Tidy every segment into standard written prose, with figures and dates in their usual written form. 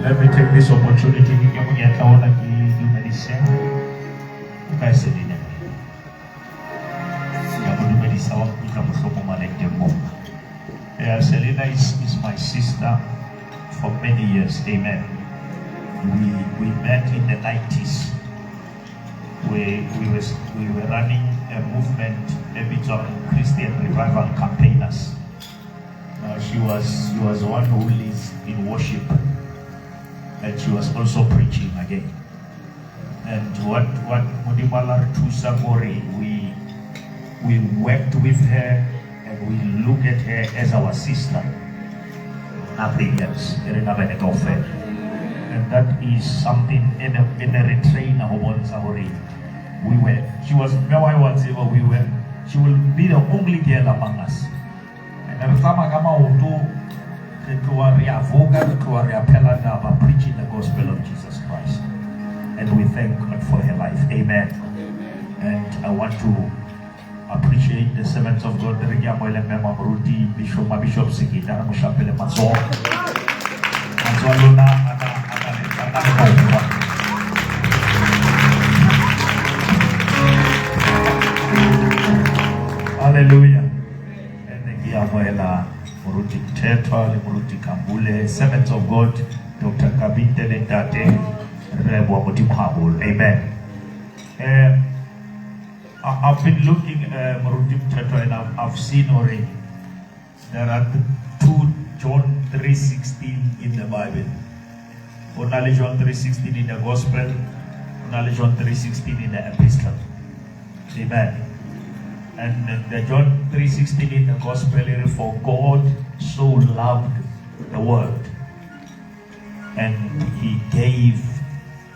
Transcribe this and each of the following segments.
Let me take this opportunity ke ke monyetla ona ke dumedise o kae Selina ke a mo dumedisa wa nkutlwa mohlomong a leng teng moo. Yeah, Selina is, is my sister for many years. Amen. We, we met in the 90s. We, we, were, we were running a movement, e bitswang Christian Revival Campaigners. Now she was, she was one who leads in worship and she was also preaching again. And what, what Modimo a la re thusa kore we, we worked with her and we look at her as our sister. Nothing else. E re nabene kaofela. And that is something e ne e ne re traina ho bontsha hore we were she was mme wa wa tseba we were she will be the only girl among us. And re tsamaya ka maoto re tloha re ya Voga re tloha re ya Phelandaba preaching the gospel of Jesus Christ. And we thank God for her life. Amen. And I want to appreciate the servants of God. Re ke amohele mme Mamoruti, Bishop ma Bishop Seketa re mo shapele matsoho. Matsoho a lona a na a na le a na le mokgwa. Hallelujah. Ene ke amohela Moruti Mthethwa le Moruti Kambule, servants of God, Dr. Kabinte le Ntate, re leboha Modimo haholo. Amen. Eh, I've been looking, uh, Moruti Mthethwa, and I've, I've seen already there are two John 3.16 in the Bible. Ho na le John 3.16 in the Gospel, ho na le John 3.16 in the Epistle. Amen. And the John 3.16 in the Gospel, it for God so loved the world, and he gave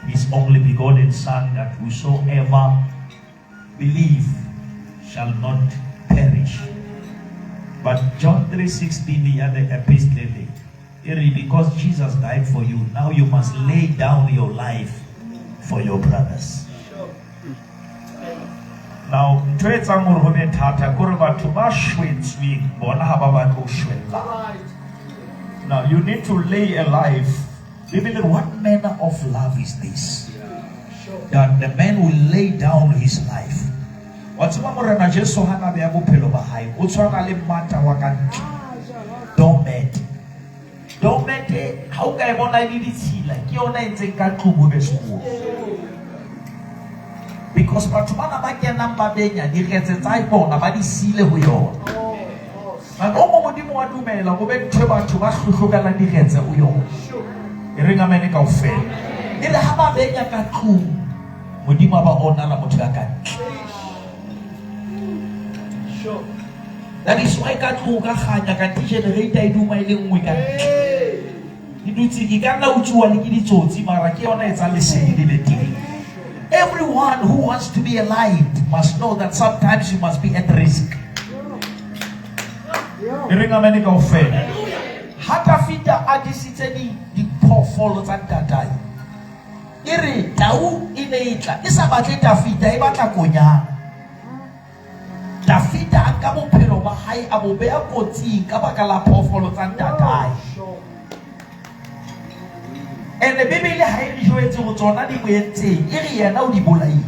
his only begotten Son, that whosoever believe shall not perish. But John 3.16, the other epistle, e re, because Jesus died for you, now you must lay down your life for your brothers. Now, ntho e etsang hore ho be thata ke hore batho ba shwetsweng bona ha ba batle ho shwella. Now, you need to lay a life. Bibele, what manner of love is this? That the man will lay down his life. Wa tseba Morena Jesu ha na beya bophelo ba hae, o tshwana le mmata wa ka ntle. Doormat. Doormat ha o ka e bona e le ditshila, ke yona e ntseng ka tlung ho be skoon. Because batho bana ba kenang ba benya diretse tsa bona ba di siile ho yona. Nako nngwe Modimo wa dumela go be ntho e batho ba hlohlokelang diretse ho yona. E reng amene kaofela. E re ha ba benya ka tlung, Modimo a ba honora motho ya ka ntle. That is why ka tlung ka kganya kante generator e duma e le nngwe ka ntle. E dutse e ka nna utsuwa le ke ditsotsi mara ke yona e etsang lesedi le be teng. Everyone who wants to be a light must know that sometimes you must be at risk. E reng amene kaofela. Ha Dafida a disitse diphoofolo tsa ntatae, e re tau e ne e tla e sa batle Dafida, e batla konyana. Dafida a nka bophelo ba hae a bo beha kotsing ka baka la phoofolo tsa ntatae. Ene Bibele ha e re jwetse go tsona di mo entseng, e re yena o di bolaile.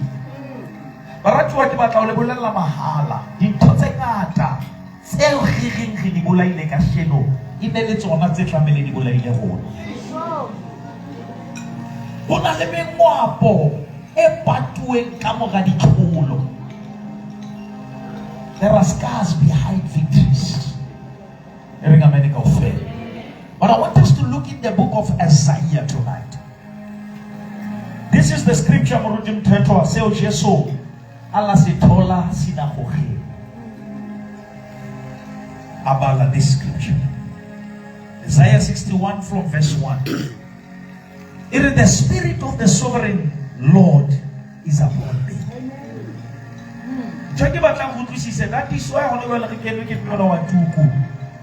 Baratuwa ke batla ho le bolella mahala, dintho tse ngata tseo re reng re di bolaile kasheno e ne le tsona tse tlamehile di bolaile rona. Ho na le mengwapo e patuweng ka mora ditlholo. There are scars behind victories. E reng amen kaofela. But I want us to look in the book of Isaiah tonight. This is the scripture Moruti Mthethwa seo Jesu a la se thola sinagogeng. A bala this scripture. Isaiah 61 from verse 1. It is the spirit of the sovereign Lord is upon me. Ntho e ke batlang go utlwisise that is why gone jwale re kenwe ke mmona wa tuku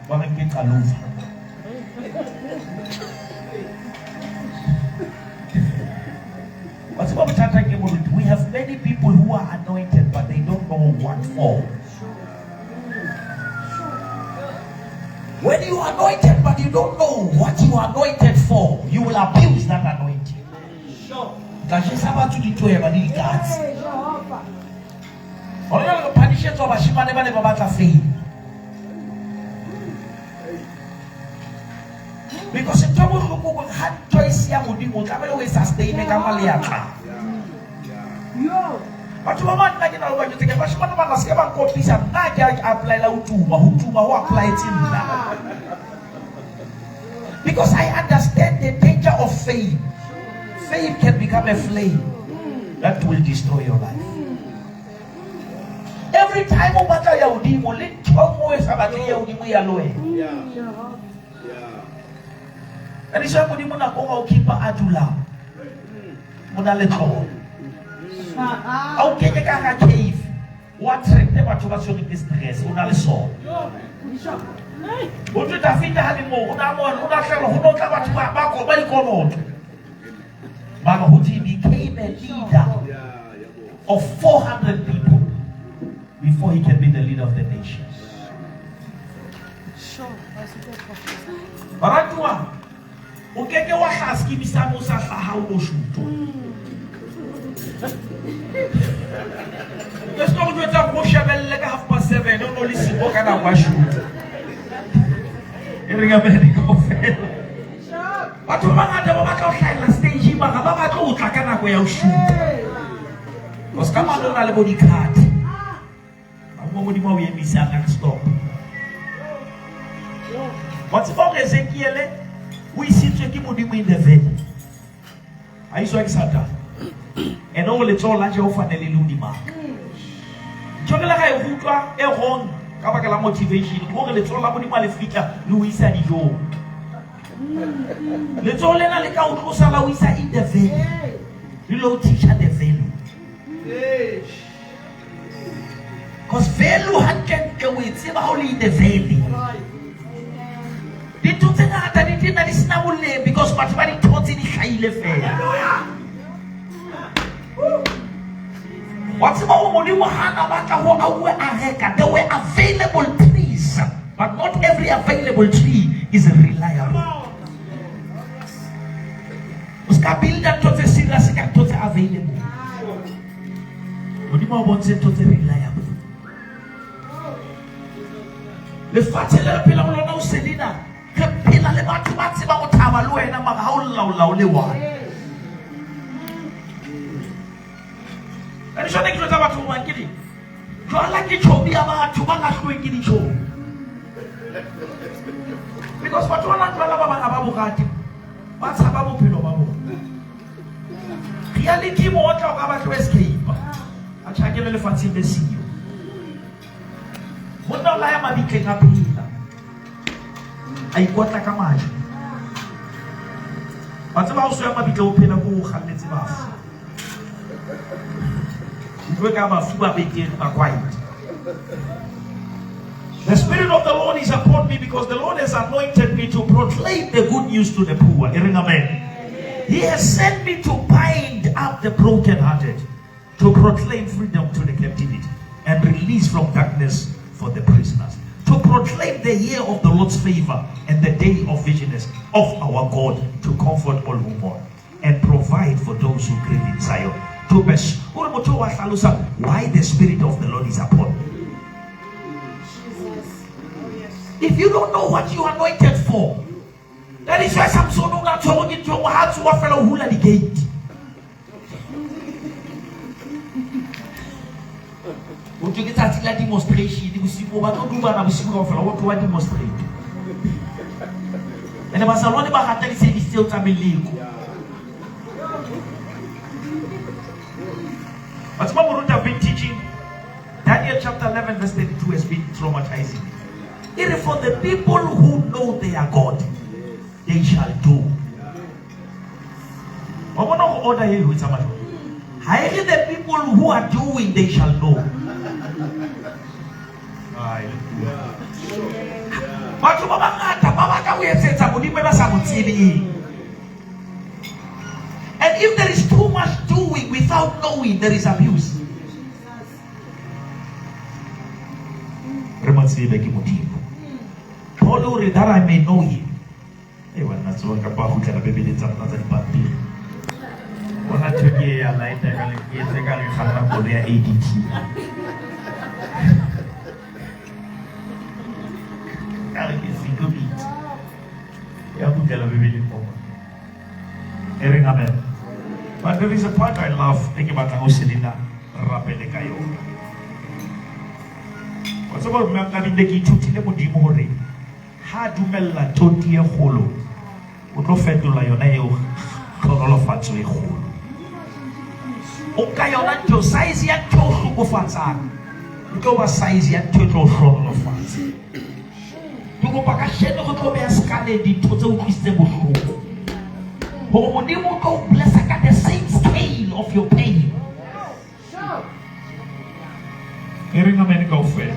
wa reng ke qalova. Wa tseba bothata ke moruti, we have many people who are anointed but they don't know what for. When you are anointed but you don't know what you are anointed for, you will abuse. Tla jesa batho ditweba le dikatse. Gona jwale re phadišetswa bashemane ba ne ba batla fame. Because ntho e bohloko kore ha ntho e se ya Modimo o tlamehile o e sustaine ka maleatla. Batho ba bang nna ke na le ba jwetse ke bashemane ba na se ke ba nkopisa nna ke a applyela ho tuma ho tuma ho applyetse nna. Because I understand the danger of fame. Fame can become a flame that will destroy your life. Every time o batla ya hodimo le ntho nngwe e sa batleng ya hodimo ya le wena. Ka diso ya modimo nako ga o keepa a dulang o na le tlolo. A o kenye ka ga cave o attracte batho ba tshwereng ke stress o na le sona. O thwe Dafita ha le moo o na mo o na hlelo ho no tla batho ba ba ba dikoloto. Mara ho thwe he became a leader of 400 people before he can be the leader of the nation. Baratuwa, o ke ke wa hlaha sekimi sa mo sa hlaha o lo shutwa. Ke se go jwetsa go shebelle ka 7:30 o no le siko ka nako ya shuto. E re ka bene kaofela. Batho ba bangata ba batla ho hlahella stage mara ba batle ho tla ka nako ya ho shuta. Because ka mane o na le bo di-card. Mo Modimo a o emisang a re stop. Wa tseba hore Ezekiele o isitswe ke Modimo in the valley. A iswa ke Satane. Ene o letsoho la Jehova ne le le hodima ka. Ntho re le ga e rutwa e wrong ka baka la motivation ke gore letsoho la Modimo a le fitla le o isa dijong. Letsoho lena le ka o tlosa la o isa in the valley. Le lo teacher the value. Because value hantlentle o e tseba ha o le in the valley. Dintho tse ngata di tena di sena boleng because batho ba di thotse di hlahile fela. Wa tseba hore Modimo ha na batla ho auwe areka, there were available trees, but not every available tree is reliable. O ska builda ntho tse serious ka ntho tse available. Modimo a o bontshe ntho tse reliable. Lefatshe le re phelang ho lona o Selina, re phela le batho ba tsebang ho thaba le wena mara ha o lla o lla o le one. Ka disone ke tlo tsa batho ba bang ke re jwala ke tjhomi ya batho ba lahluweng ke ditjhomi. Because batho ba nang jwala ba bang ha ba borate ba tshaba bophelo ba bona. Reality mo otla o ka batla o escape. A tjhakele lefatsheng le siyo. Monna o laya mabitleng a phela. A ikotla ka majwe. Wa tseba ha o so ya mabitleng o phela ko o kgalletse bafu. Utlwe ka bafu ba betere ba quiet. The Spirit of the Lord is upon me because the Lord has anointed me to proclaim the good news to the poor. Amen. He has sent me to bind up the brokenhearted, to proclaim freedom to the captivity and release from darkness for the prisoners, to proclaim the year of the Lord's favor and the day of vengeance of our God, to comfort all who mourn and provide for those who grieve in Zion. To bes o re motho wa hlalosa why the Spirit of the Lord is upon me. If you don't know what you are anointed for, that is why Samson o na tshwerwe ke ntho e nngwe, ha a tsoha fela o hula di-gate. Ho thwe ke tsatsi la demonstration bosigo ba tlo dubana bosigo kaofela ho thwe wa demonstrate. Ene bazalwane ba rata di-service tseo tsa meleko. Wa tseba moruti I've been teaching Daniel chapter 11 verse 32 has been traumatizing me. E re for the people who know their God, they shall do. Wa bona go order ye ho tsamaya. Ha e re the people who are doing they shall know. Ai. Batho ba bangata ba batla ho etsetsa Modimo ba sa mo tsebeng. And if there is too much doing without knowing, there is abuse. Re mo tsebe ke Modimo. Paul o re that I may know him. E banna tsoa kapa kgutlela Bibeleng tsa rona tsa dipampiri. Bona ntho ke ya laeta jale ke etse ka re kganna koloi ya ADT. Ka re ke sekobitse. Ya kgutlela Bibeleng mo. E reng amen. But there is a part I love e ke batlang o Selina re rapele ka yona. Wa tseba gore mme Nkabinde ke ithutile Modimo gore ha a dumella toti e kgolo o tlo fetola yona eo tlhonolofatso e kgolo. O nka yona ntho size ya ntho o hlokofatsang e tlo ba size ya ntho e tlo hlonolofatsa. Ke kopa ka sheno go tlo beya sekaleng dintho tse utlwisitseng bohloko. Gore Modimo o tlo o blessa ka the same scale of your pain. E reng amen kaofela.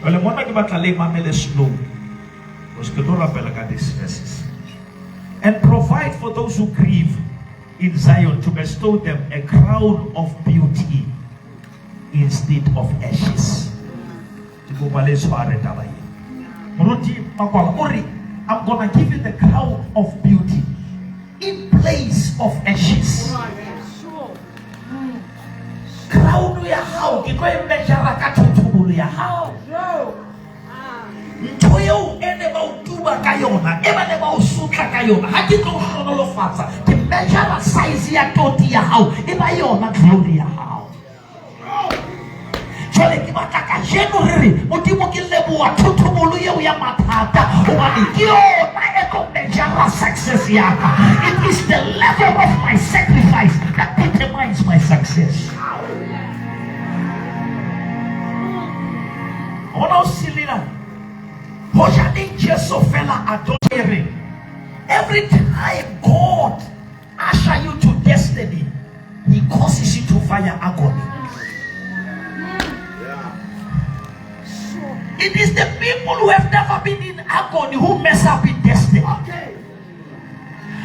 Jwale mona ke batla le mamele slow. Because ke tlo rapela ka these verses. And provide for those who grieve in Zion to bestow them a crown of beauty instead of ashes. Ke kopa le tshware taba e. Moruti Makwala o re I'm gonna give you the crown of beauty in place of ashes. Crown ya hao ke tlo e measure ka thothobolo ya hao. Ntho eo e ne ba o tuba ka yona, e ba ne ba o sotla ka yona, ha ke tlo o hlonolofatsa, ke measure size ya toti ya hao, e ba yona glory ya hao. Jwale ke batla kajeno re re Modimo ke leboa thothobolo eo ya mathata gobane ke yona e tlo measure success ya ka. It is the level of my sacrifice that determines my success. Gona o selena hojaneng Jesu fela a tlo re every time God usher you to destiny, he causes you to fire agony. It is the people who have never been in agony who mess up in destiny.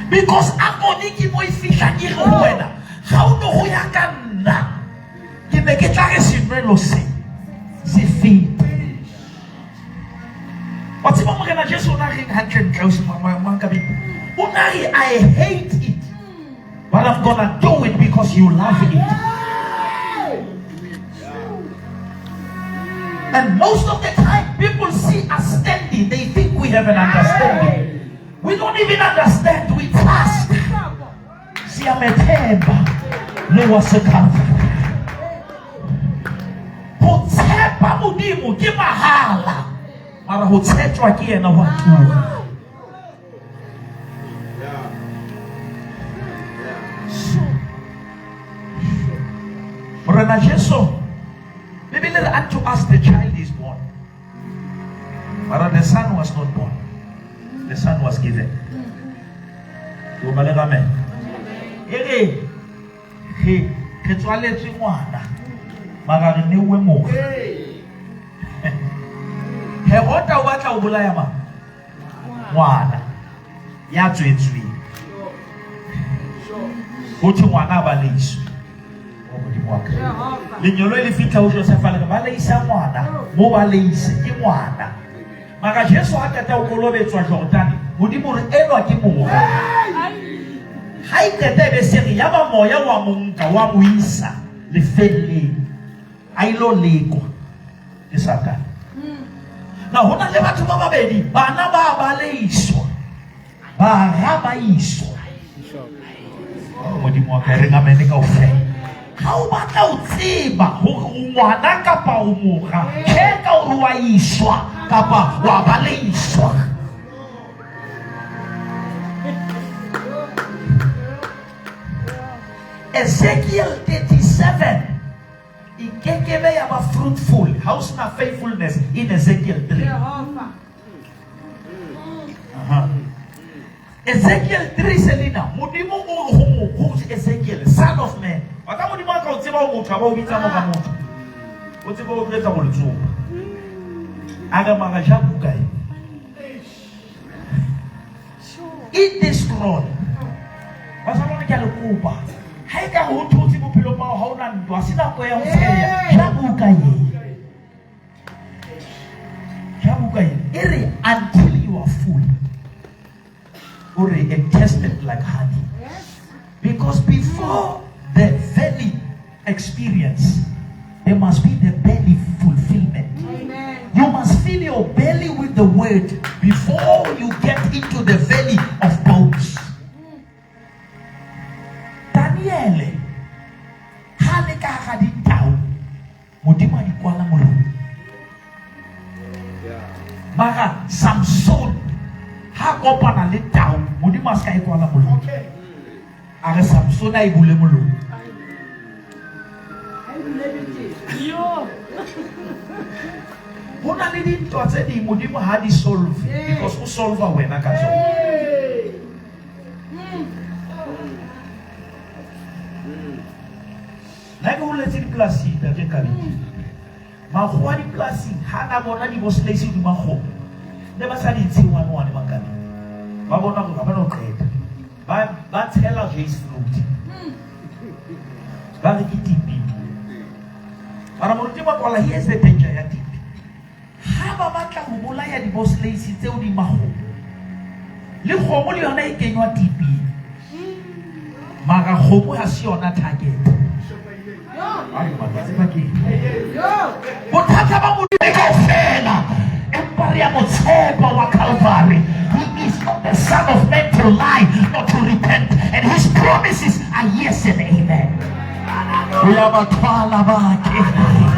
Because agony ke mo e fihlang e re ho wena ga o no go ya ka nna ke ne ke tla re senwelo se se fete. Wa tseba Morena Jesu o na reng hantlentle o se Mankabi? O na re I hate it but I'm gonna do it because you love it. And most of the time people see us standing, they think we have an understanding. We don't even understand, we trust. Siyamethemba lo wa seKalvari. Go tshepa Modimo ke mahala, mara go tshetšwa ke yena go a tura. Morena Jesu, Bibele re unto us the child is born. Mara the son was not born. The son was given. Ke ba le amen. E re re re tswaletswe ngwana mara re neuwe mora. Herota o batla ho bolaya mang? Ngwana ya tswetsweng. Ho thwe ngwana a baleiswe. O Modimo wa ka. Lenyolo le fihla ho Josefa le re baleisa ngwana mo baleise ke ngwana. Mara Jesu ha qeta ho kolobetswa Jordane, Modimo o re enwa ke mora. Ha e qeta e be se re yaba moya wa mo nka wa mo isa lefelleng a ilo lekwa ke Satane. Na ho na le batho ba babedi bana ba baleiswa bara ba iswa. Oh, Modimo wa ka e reng amen kaofela. Ha o batla ho tseba hore o ngwana kapa o mora, checka hore wa iswa kapa wa baleiswa. Ezekiel 37 e kekebe ya ba fruitful ha o sena faithfulness in Ezekiel 3. Jehova. Aha. Ezekiel 3 Selina, Modimo o re ho mo ho Ezekiel, son of man. Wa tsa Modimo a ka o tseba o motho a ba o bitsa mora motho. O tseba o tlo etsa go letsopa. A re mara ja buka e. Eat this scroll. Bazalwane ke a le kopa. Ha e ka re ho thotse bophelong ba hao ha o na ntwa, ha se nako ya ho tsheya. Ja buka e. Ja buka e. E re until you are full. O re and tasted like honey. Because before the valley experience, there must be the belly fulfillment. Amen. You must fill your belly with the word before you get into the valley of bones. Daniele, ha le ka ga ditau, Modimo a di kwala molomo. Mara Samson ha kopana le tau, Modimo a se ka e kwala molomo. A re Samson a e bule molomo. Go na le dintwa tse ding Modimo ha di solve because o solva wena ka tsona. Nna ke holetse dipolasing tate Nkabedi. Makgowa a dipolasing ha na bona di-boss-lace hodima kgomo ne ba sa di ntshe one one Mankabedi. Ba bona hore ha ba no qeta. Ba ba tshela Jeyes Fluid. Ba re ke TB. Mara moruti Makwala here's the danger ya TB. Ha ba batla ho bolaya di-boss-lace tseo di makgomo le kgomo le yona e kenywa TB. Mara kgomo ha se yona target. Ai, mara tseba ke eng? Bothata ba Modimo kaofela, empa re a mo tshepa wa Calvary. He is not the son of man to lie, not to repent, and his promises are yes and amen. Uyabathwala bakhe,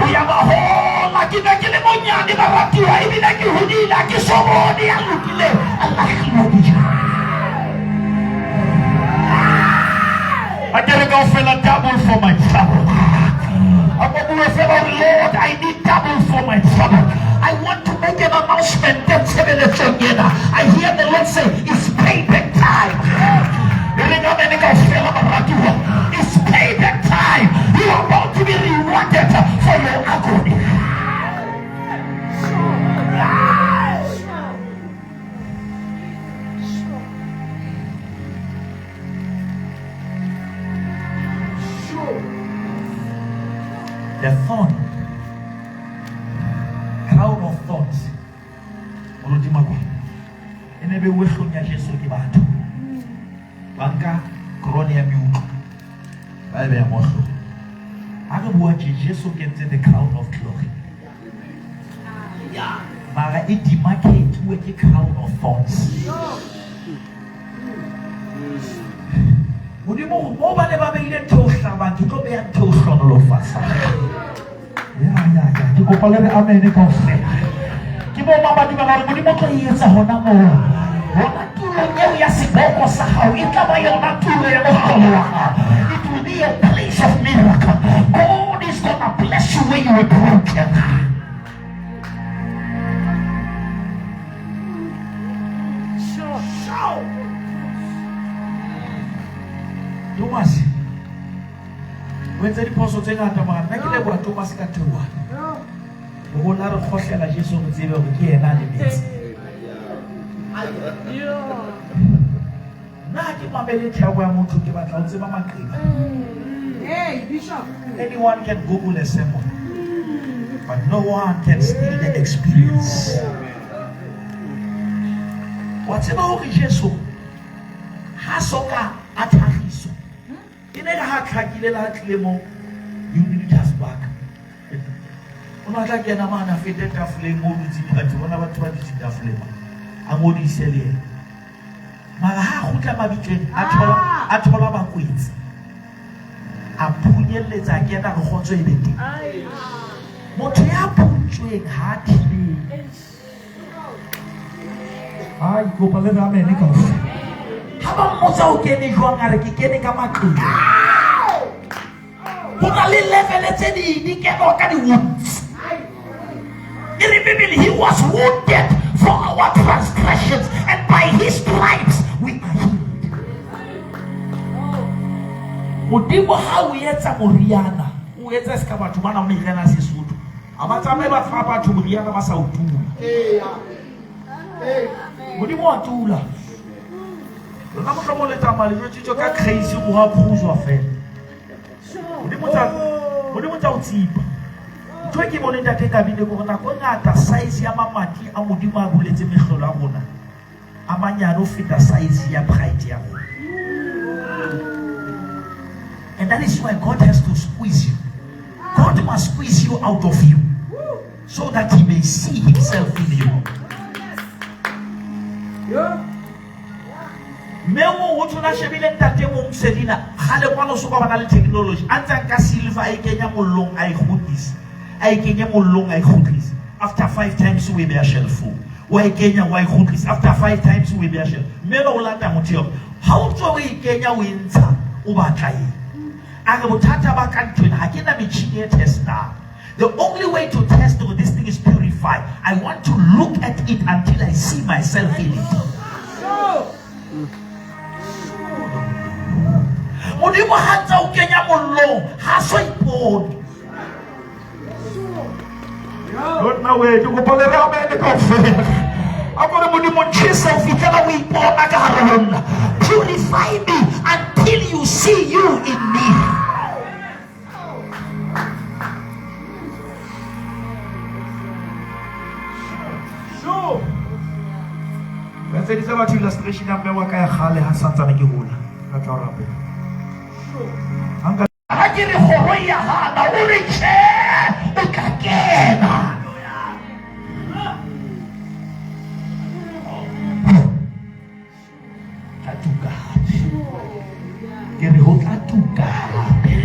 uyabahola. Ke ne ke le monyane baratuwa, ebile ke hodile, ha ke so bone ya lokileng a lahlilwe dijana. A ke re kaofela double for my trouble. A ko bue fela hore Lord, I need double for my trouble. I want to make an announcement ka tshebeletsong ena. I hear the Lord say, it's payback time. E re ka mene kaofela baratuwa, it's payback time. You are about to be rewarded for your agony. The thorn, crown of thorns, moruti Makwa, e ne beuwe hlong ya Jesu ke batho. Ba nka krone ya meutlo, ba e beya mo hlong. Ha re bua tje, Jesu o kentse the crown of glory. Mara e demarcate-uwe ke crown of thorns. Modimo mo ba ne ba beile ntho o hlabang ke tlo beya ntho o hlonolofatsang. Ya ya ya ke kopa le re amene kaofela. Ke bo mang ba dumela hore Modimo o tlo e etsa hona moo. Hona tulong eo ya seboko sa hao e tla ba yona tulo ya mohlolo wa hao. It will be a place of miracle. God is gonna bless you where you were broken. Thomas o entse diphoso tse ngata mara nna ke leboha Thomas ka theoha o bona re kgohlela Jesu re tsebe hore ke yena a lemetse nna ha ke mamele theko ya motho ke batla ho tseba maqeba Hey, Bishop. Anyone can Google a sermon, but no one can steal the experience. Wa tseba hore Jesu ha so ka a tlhagiswa e ne re ha tlhakile le ha tlile mo Unitas Park o ne a tla kena mane a fete tafoleng mo dutseng batho bona batho ba dutseng tafoleng a ngodise le ena Mara ha a kgutla mabitleng a thola a thola bakwetsi. A phunyelletsa a kena re kgotso e be teng. Motho ya phuntsweng ha a thibele. Ai kopa le re amene kaofela. Ha ba mmotsa o kene jwang a re ke kene ka maqeba. Ho na le level tse ding di kenwa ka di-wounds. E re Bibele, he was wounded for our transgressions and by his stripes we are healed. Modimo ha o etsa moriana, o etsa se ka batho ba nang meriana ya Sesotho. Ha ba tsamaye ba fa batho moriana ba sa o tula. Modimo wa tula. Lona mohlomong le tsamaya le jwetsitswe ka crazy go ga khuzwa fela. Modimo tsa Modimo tsa o tsipa. Ntho e ke bone ntate Kabile ke gore nako e ngata size ya mamati a Modimo a buletse mehlolo ya rona a manyane ho feta size ya pride ya rona. And that is why God has to squeeze you. God must squeeze you out of you so that he may see himself in you. Mme o mong o tshwana shebile ntate mong Selina gale kwano so ka bana le technology a ntse a nka silver a e kenya mollong a e kgutlisa a e kenye mollong a e kgutlisa after five times o e beya shelfong wa e kenya wa e kgutlisa after five times o e beya shelf mme o lata motho eo ha o tswa o e kenya o e ntsha o batla eng a re bothata ba ka nthwena ga ke na metšhini e testang the only way to test whether this thing is purified i want to look at it until i see myself in it modimo ga ntse o kenya mollong ga so ipone lona we ke kopa le re amene kaofela a kore modimo ntšhesa o fitlhela o ipona ka gare go nna purify me until you see you in me Ka tseditse batho illustration ya mme wa ka ya kgale ha santsane ke hola ka tla o rapela Ha ke re kgoro e ya gana, o re tjhe, o tla kena. Tla tuka hape. Ke re ho tla tuka hape.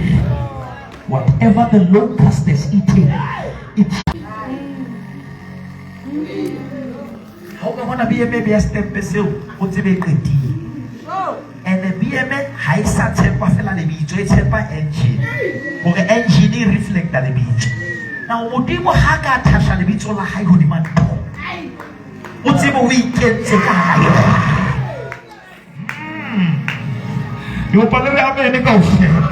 Whatever the locust has eaten, it ha o ka bona BM e beya stempe seo o tsebe e qetile and BM ha e sa tshepa fela lebitso e tshepa engine hore engine e reflecta lebitso now modimo ha ka thasha lebitso la hae hodima ntho o tsebe o ikentse ka hare ke kopa le re amene kaofela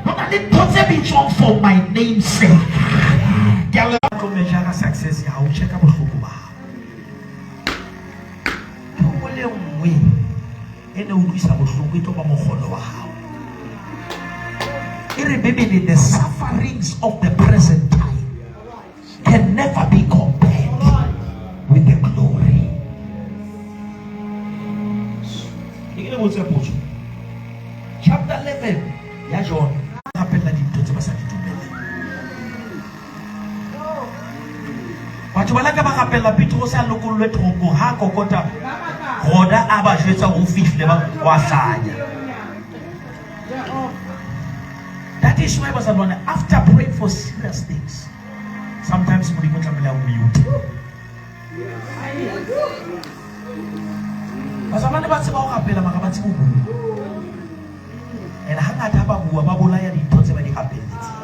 ho na le ntho tse bitswang for my name sake ke a le tlo mejara success ya hao checka bohloko ba hao ntho nngwe le nngwe e ne utlwisa bohloko e tlo ba mokgolo wa hao e re bibele the sufferings of the present time can never be compared with the glory. Ke le botse potso. Chapter 11 ya John. Rapella dintho tse ba sa di dumeleng. Batho ba laka ba rapella Petrose a lokollwe tronkong ha kokota Roda a ba jwetsa ho fihlile ba wa hlanya. That is why bazalwane after praying for serious things sometimes modimo tlamehile a o mute. Bazalwane ba tseba ho rapela mara ba tsebe ho bua. And hangata ha ba bua ba bolaya dintho tse ba di rapelletseng.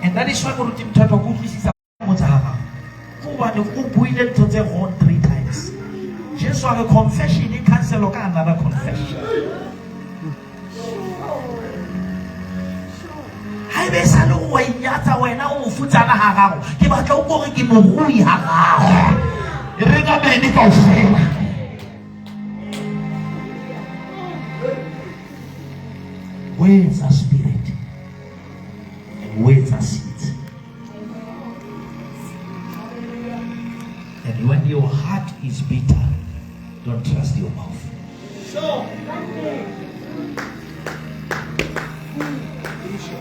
And that is why moruti Mthethwa ke utlwisisa motsa ga gago gobane o buile ntho tse wrong three times jesu a re confession e cancelo ka another confession ha ebe e sa le wa inyatsa wena o mofutsana ga gago ke batla o kore ke morui ga gago e re ka mene kaofela words are spirit and words are seeds And when your heart is bitter, don't trust your mouth. Sure.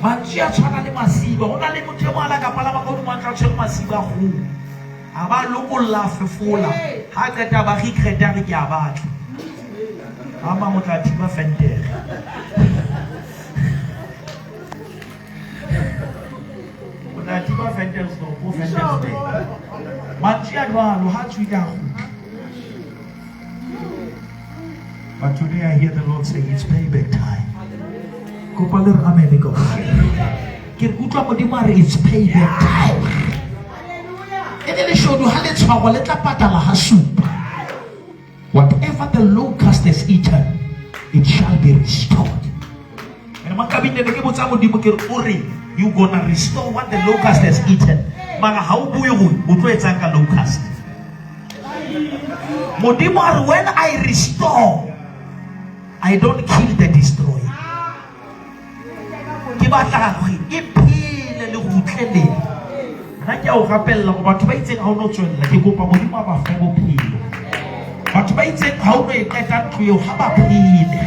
Mantswe a tshwana le masiba. Go na le motho e mongwe a la ka palama ka godimo a tla tshwere masiba a kgomo. A ba lokolla a fefola. Ha a qeta a ba regrete a re ke a batla. A mang o tla thiba fentere. O tla thiba Ventersdorp, o Ventersburg. Mantswe a jwalo ha tswile a kgutla. But today I hear the Lord say it's payback time. Kopa le re amen kaofela. Ke re utlwa Modimo a re it's payback time. E le leshodu ha le tshwarwa le tla patala ha supa. Whatever the locust has eaten, it shall be restored. And makabine ne ke botsa Modimo ke re o re you gonna restore what the locust has eaten. Mara ha o bue gore o tlo etsang ka locust. Modimo a re when I restore, I don't kill the destroyer. Ke batla gore e phele le go utlwelela. Nna ke a o rapella gore batho ba itseng ha o no tswella ke kopa Modimo a ba fe bophelo. Batho ba itseng ga o no e qeta ntlo eo ga ba phele.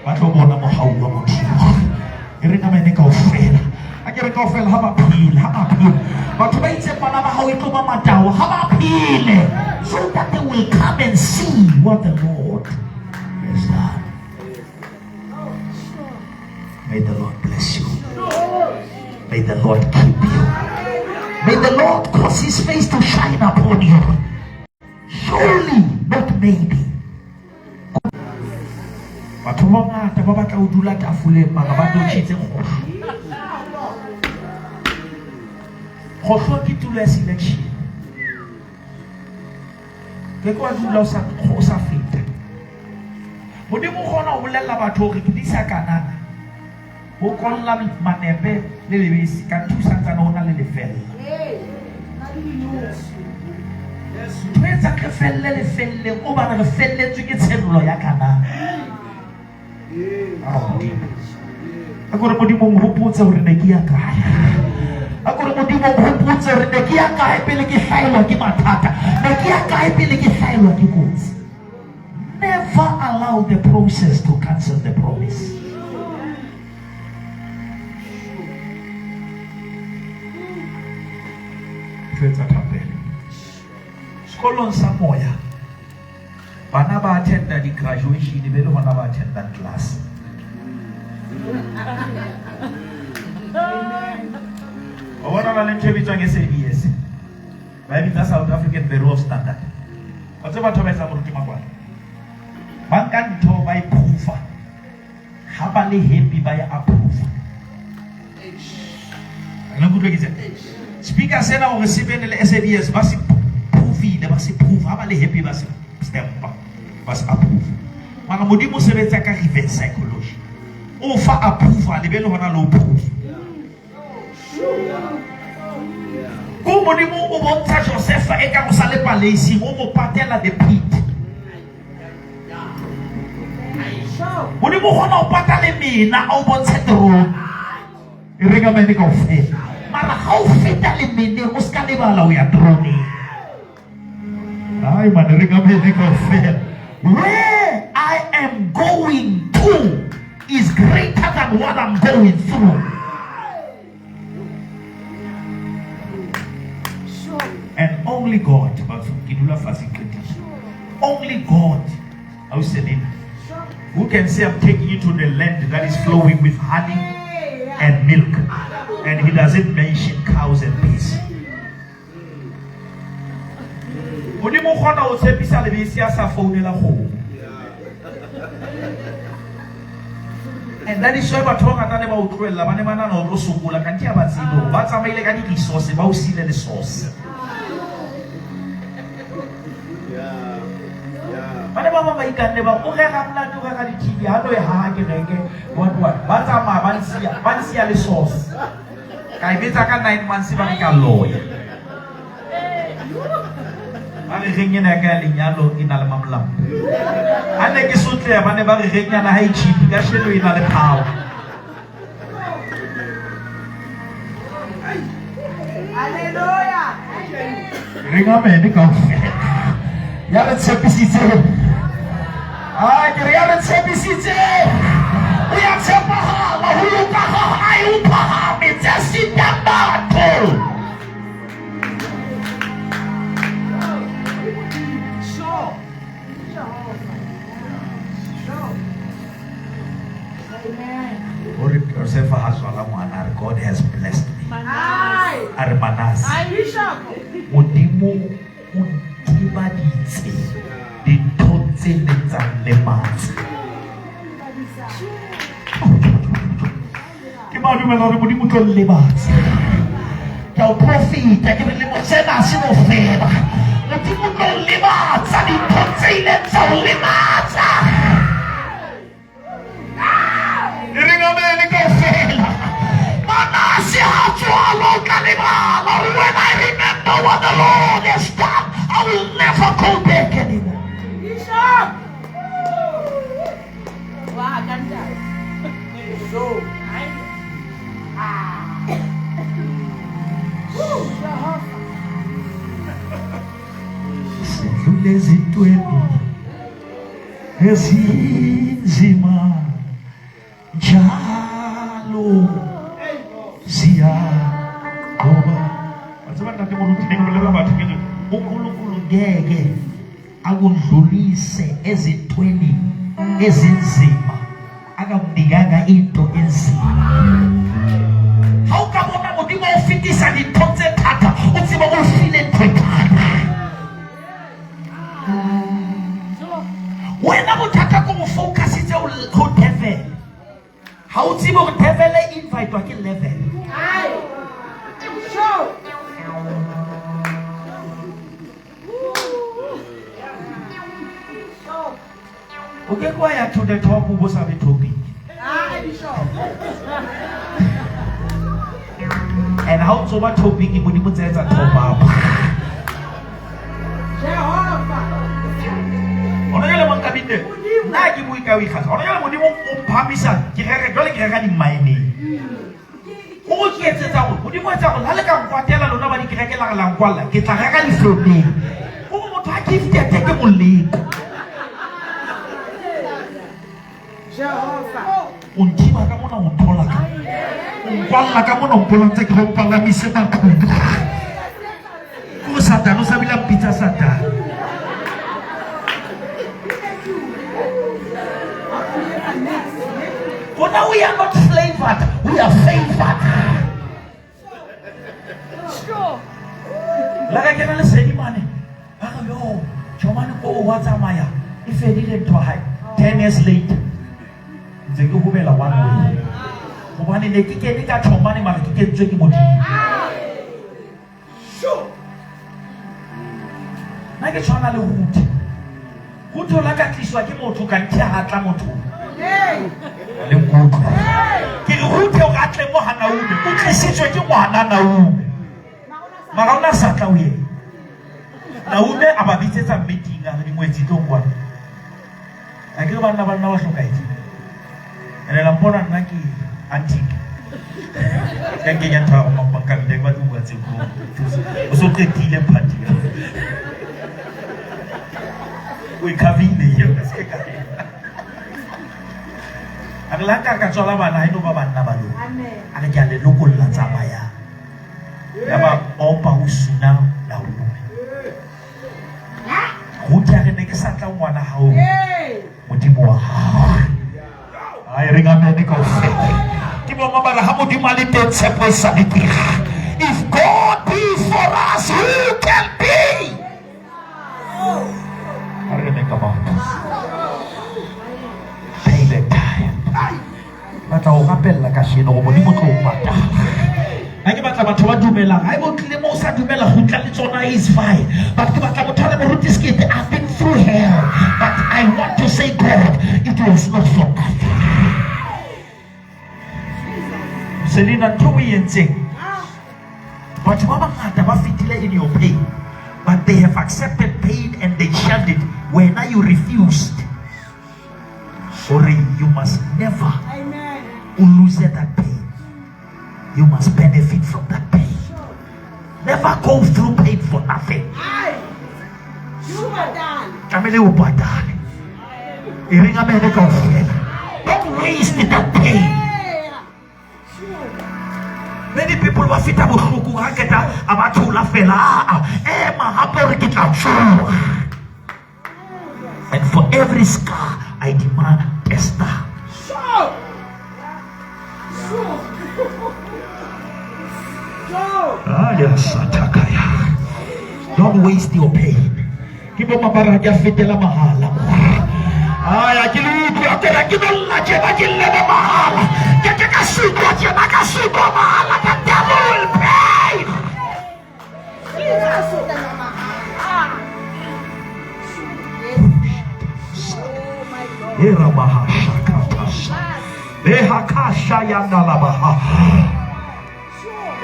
Ba tlo bona mogau wa Modimo. E re namene kaofela. A ke re kaofela ha ba phele, ha ba phele. Batho ba itseng bana ba hao e tlo ba matao, ha ba phele. So that they will come and see what the Lord has done. May the Lord bless you. May the Lord keep you. May the Lord cause his face to shine upon you. Surely, not maybe. Batho ba bangata ba batla ho dula tafoleng mara ba dotjhitse kgohlo. Kgohlo ke tulo ya selection. Ke ke wa dula o sa o sa feta. Modimo o kgona ho bolella batho hore ke disa Kanana. Ho kolla manepe le lebese ka thusa ntsane ho na le lefella. Ntho e etsang re felle lefelleng o bana re felletswe ke tshenolo ya Kanana. Ao Modimo. A kore Modimo nghopotse hore ne ke ya kae. A kore Modimo nghopotse hore ne ke ya kae pele ke hlaelwa ke mathata. Ne ke ya kae pele ke hlaelwa ke kotsi. Never allow the process to cancel the promise. Tlo etsa thapelo. Sekolong sa moya bana ba attenda di-graduation be le gona ba attendang class. O bona na le ntho e bitswang SABS. Ba e bitsa South African Bureau of Standard. Wa tseba batho ba etsa moruti Makwala. Ba nka ntho ba e proofa. Ha ba le happy ba e approve. Le nkutlwe ke tsena. Speaker sena hore se bene le SABS ba se proofile ba se proof ha ba le happy ba se stampa ba se approve. Mara Modimo o sebetsa ka reverse psychology. O fa approval be le hona le o proof. Ko Modimo o bontsha Josefa e ka go sa le paleising o mo patela the pit. Modimo o kgona go pata le mena a o bontshe terone. E re ka mene kaofela. Mara ga o feta le meneng o se ka lebala o ya teroneng. Ai man, re ka mene kaofela. Where I am going to is greater than what I'm going through. And only God, batho ke dula fatshe qetile. Only God, Auselina, who can say I'm taking you to the land that is flowing with honey and milk. And he doesn't mention cows and bees. Modimo o kgona go tshepisa lebese a sa founela kgomo. And that is why batho ba ngata ne ba o tlohella ba ne ba nana o tlo sokola kante ha ba tsebe hore ba tsamaile ka di-resource ba o siile le source. Ba ne ba bang ba ikanne ba o rera monate o rera di-TV ha no e haha kereke what what ba tsamaya ba nsiya ba nsiya le source. Ka e betsa ka 9 months ba re ka loya. Ba re reng ena ya ka ya lenyalo e na le mamolamo. Ha ne ke sotleha ba ne ba re reng yana ha e cheap ka sheno e na le power. Hallelujah. Reng amen kaofela. Ya re tshepisitseng. A ke re ya re tshepisitseng. O ya tshepahala ho loka ha hae o phahame tse sitang batho. Sure. Jehovah. Sure. Amen. O re Josefa ha tswala ngwana a re God has blessed me. Aye. A re Manase. Bishop. Modimo o ntebaditse dintho tse neng tsa nlematsa. Ke ba dumela hore Modimo o tlo nlebatsa. Ke a o profita ke re lemo sena se no fela. Modimo o tlo lebatsa dintho tse ileng tsa o lematsa. E reng amen kaofela. Manase ha tswalwa o tla lebala hore when I remember what the Lord has done, I will never go back anymore. Bishop. Wa kanta. So. Ah. Woo, Jehovah. Sidlule ezintweni. Ezinzima njalo ziyaqoba. Wa tseba ntate moruti ne ke bolela batho ke re uNkulunkulu ngeke akudlulise ezintweni ezinzima akakunikanga into enzima. Ha o ka bona Modimo o fetisa dintho tse thata, o tsebe o file ntho e thata. Wena bothata ko go focusitse go devil. Ha o tsebe gore devil e invitwa ke level. O ke kwa ya to the top o bo sa be topic. And ha o tsoba topic Modimo tse etsa top up. Gona jwale monkabinde nna ke bue ka o ikgatha. Gona jwale Modimo o mphamisa ke rere jwale ke rera di-mineng. Go ke etsetsa gore Modimo o etsa gore ha le ka nkwatela lona ba dikereke la re la nkwalla ke tla rera difemeng. Gore motho a gifted ke moleko. Jehova. O nthiba ka mona o nthola ka. O nkwalla ka mona o mpola ntse ke go palamise maqhubu. Ko Satane o sa bile a mpitsa Satane. Gona we are not flavored, we are favored. Sure. La ka kena lesedi mane. Ba re yo, Jomane ko wa tsamaya. E fedile ntho hae. 10 years later. Ntse ke hobela one way. Hobane ne ke kene ka Tjhomane mara ke kentswe ke Modimo. Sure. Nna ke tshwana le Ruthe. Ruthe o la ka tliswa ke motho ka nthe ha tla motho. Hey. Le nkutlwa. Ke re Ruthe o a tle mo ha Naomi, o tlisitswe ke ngwana Naomi. Mara o na sa tla ho yena. Naomi a ba bitsetsa meeting a re dingwetsi tlo kwana. A ke re banna ba nna ba hlokahetse. Ene la mpona nna ke antique. Ka kenya ntho ya go mapanka mme ke batla go bua tse ko. O so qetile party. O e khavile eo ka se ka. A re la ka ka tswala bana ha eno ba banna ba lona. Amen. A re ke a le lokolla tsamayang. Ya ba opa o suna Naomi. Ruthe a re ne ke sa tla ngwana hao. Modimo wa hao. Ai re ngamene kaofela. Ke bona ba re ha Modimo a le teng tshepo e sa le teng. If God be for us, who can be? A re eme ka maoto. Payback time. Batla go rapella kasheno gore Modimo o tlo o patala. Nna ke batla batho ba dumelang. Ha eba o tlile mo o sa dumela go tla le tsona is fine. But ke batla motho a re moruti Sekete, I've been through hell. But I want to say God, it was not for nothing. Selina ntho o e entseng. Batho ba bangata ba fetile in your pain. But they have accepted pain and they shunned it. Wena you refused. Sorry, you must never Amen. lose that pain. You must benefit from that pain. Never go through pain for nothing. Aye. You are done. Tlamehile o patale. E reng amene kaofela. Don't waste that pain. Yeah. Sure. Many people ba feta bohloko ha keta a ba thola fela. Ah, ema hape hore ke tla tsoha. And for every scar, I demand a star. Sure. Sure. Sure. Ah, yes, Atakaya. Don't waste your pain. Ke bo mabara ke a fetela mahala. Aya ke le utlwa ke re ke no lla tjena ke llele mahala. Ke ke ka sutwa tjena ka sutwa mahala. The devil will pay. Jesus. Ah. Oh my God. Era mahashakatasa. Lehakasha yandalabaha.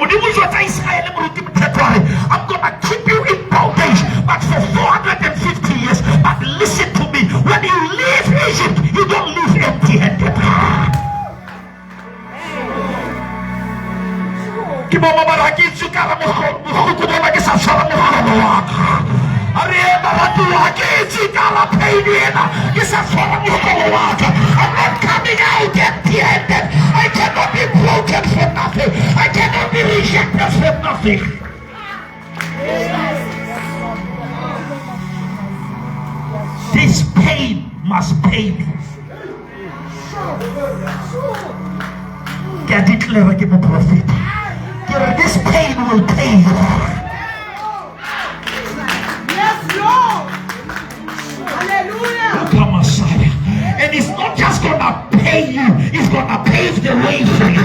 Modimo o jwetsa Israele moruti Mthethwa a re, I'm gonna keep you in bondage but for 450 years. But listen to me, when you leave Egypt, you don't leave empty-handed. Ke bo ba ba ra ke itse ka re bohloko bona ke sa tshwara mogolo wa ka. A re ye baratuwa ke itse tlala pain ena ke sa tshwara mokolo wa ka. I'm not coming out empty-handed. I cannot be broken for nothing. I cannot be rejected for nothing. This pain must pay me. Ke a declare ke moprofeta. Ke re this pain will pay you. Yes, Lord. Hallelujah. Come, Messiah. And it's not just gonna pay you, it's gonna pave the way for you.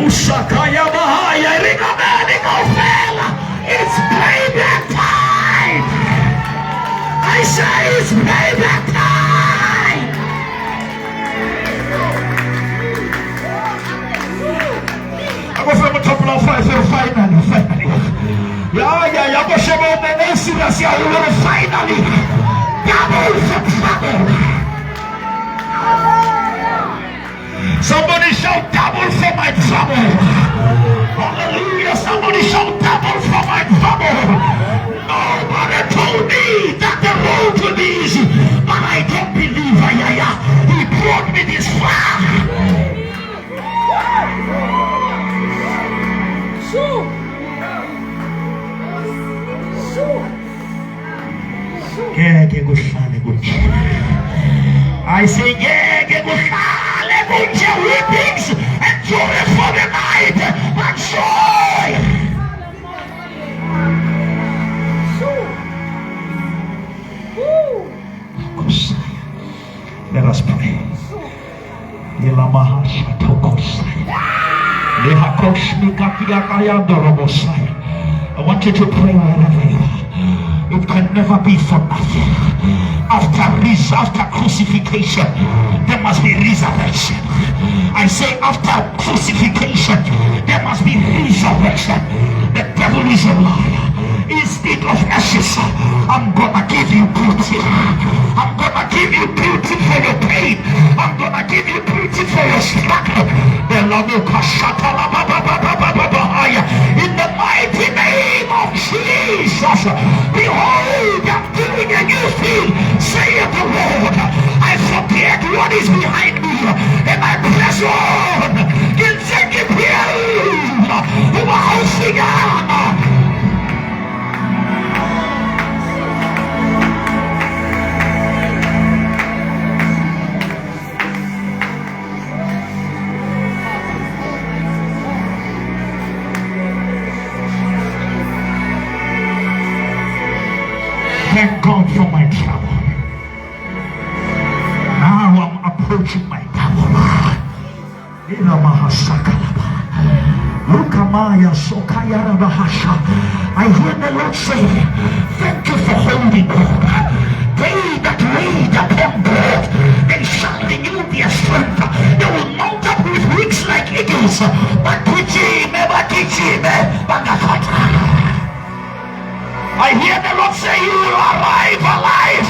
Ushakaya bahaya ringameni kaofela. It's payback time. I say it's payback time. Akofela motho wa five finally finally. Ya ya ya ko sheba o mongwe serious ya o finally. Double for trouble. Somebody shout double for my trouble. Hallelujah. Somebody shout double for my trouble. Nobody told me that the road will be easy, but I don't believe. Yeah, yeah. He brought me this far. Shoo. Shoo. Ngeke kuhlale kunje. I say ngeke kuhlale kunje. Weepings endure for the night, but joy. Shoo. Woo. Let us pray. I want you to pray wherever you are. It can never be for nothing. After after crucifixion, there must be resurrection. I say after crucifixion, there must be resurrection. The devil is a liar. Instead of ashes, I'm gonna give you beauty. I'm gonna give you beauty for your pain. I'm gonna give you beauty for your struggle. In the mighty name of Jesus, behold, I'm doing a new thing, saith the Lord. I forget what is behind me and I press on. Ke ntse ke phela, hoba haufinyana. Thank God for my trouble. Now I'm approaching my double. I hear the Lord say, thank you for holding on. They that wait upon God, they shall renew their strength. They will mount up with wings like eagles. I hear the Lord say, you will arrive alive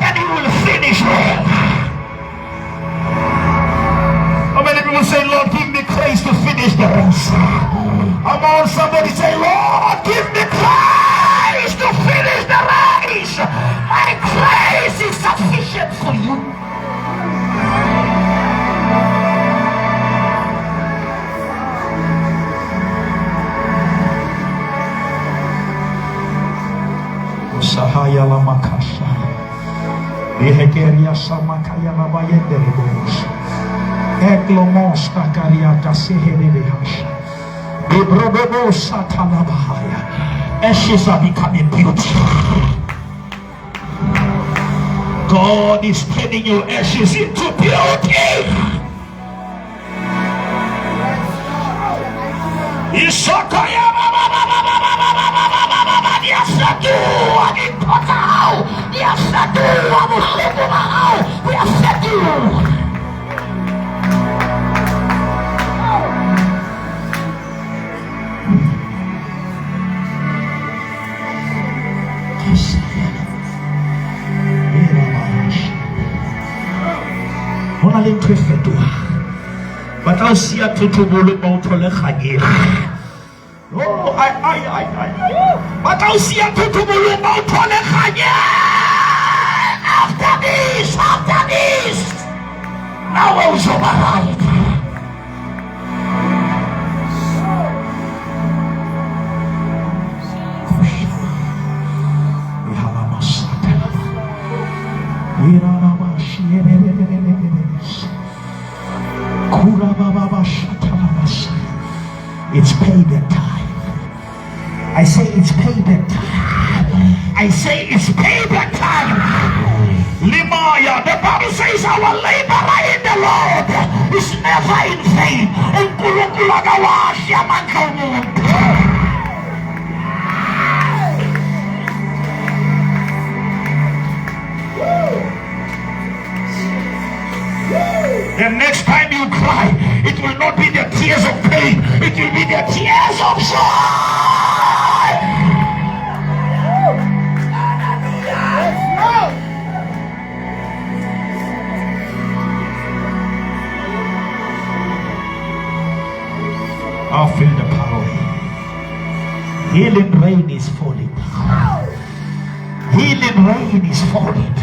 and you will finish well. How many people say, Lord, give me grace to finish the race? Come on, somebody say, Lord, give me grace to finish the race. My grace is sufficient for you. Sahaya la makasha. Ihekeria samakaya la bayendere bos. Eklomosta kariata seherebehasha. Ibrobobo satalabahaya. Ashes are becoming beauty. God is turning your ashes into beauty. Isakaya Ho na le ntho e fetohang. Ba tla o siya thotobolo ba o thole kganyego. Oh, ai, ai, ai, ai. Ba tla o siya thothobolong ba o thole kganye. After this, after this. Nawe uzoba right. It's payback time. I say it's payback time. I say it's payback time. Limaya, the Bible says our labor in the Lord is never in vain. uNkulunkulu akawahli amandla omuntu. The next time you cry, it will not be the tears of pain, it will be the tears of joy. I feel the power. Healing rain is falling. Healing rain is falling.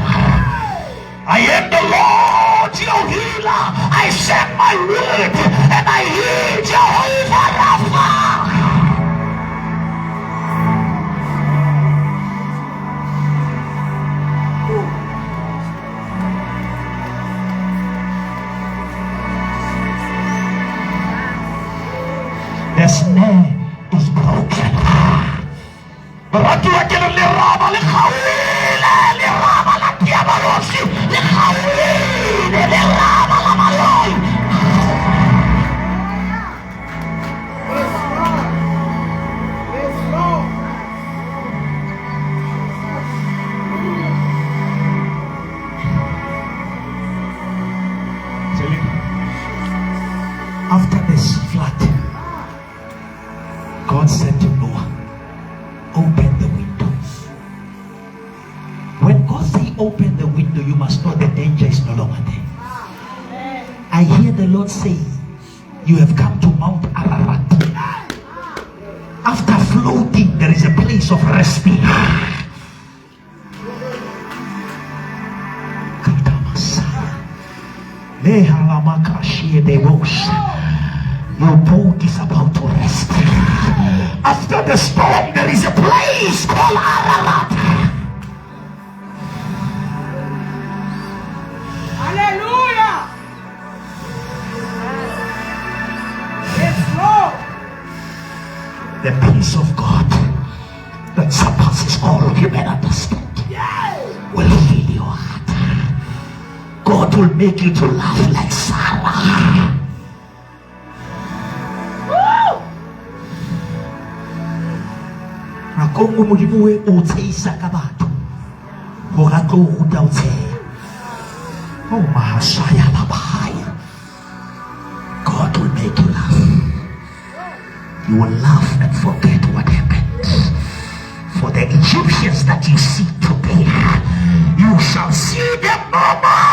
I am the Lord your healer. I send my word and I heal Jehovah Rapha. The snare is broken. Baratuwa ke re leraba le kgaoile, leraba la diabolosi le kgaoile, leraba la maloi. Yes, Lord. Yes, Lord. After this flood, God said to Noah, open the windows. When God say open the window, you must know the danger is no longer there. I hear the Lord say, you have come to Mount Ararat. After floating, there is a place of respite. Your boat is about to rest. After the storm, there is a place called Ararat. Hallelujah. Yes, Lord. The peace of God that surpasses all human understanding will fill your heart. God will make you to laugh like Sarah. Nako nngwe Modimo o o tsheisa ka batho gore a tlo o ruta o tsheya. Oh, Mahashaya Labahaya. God will make you laugh. You will laugh and forget what happened. For the Egyptians that you see today, you shall see them no more.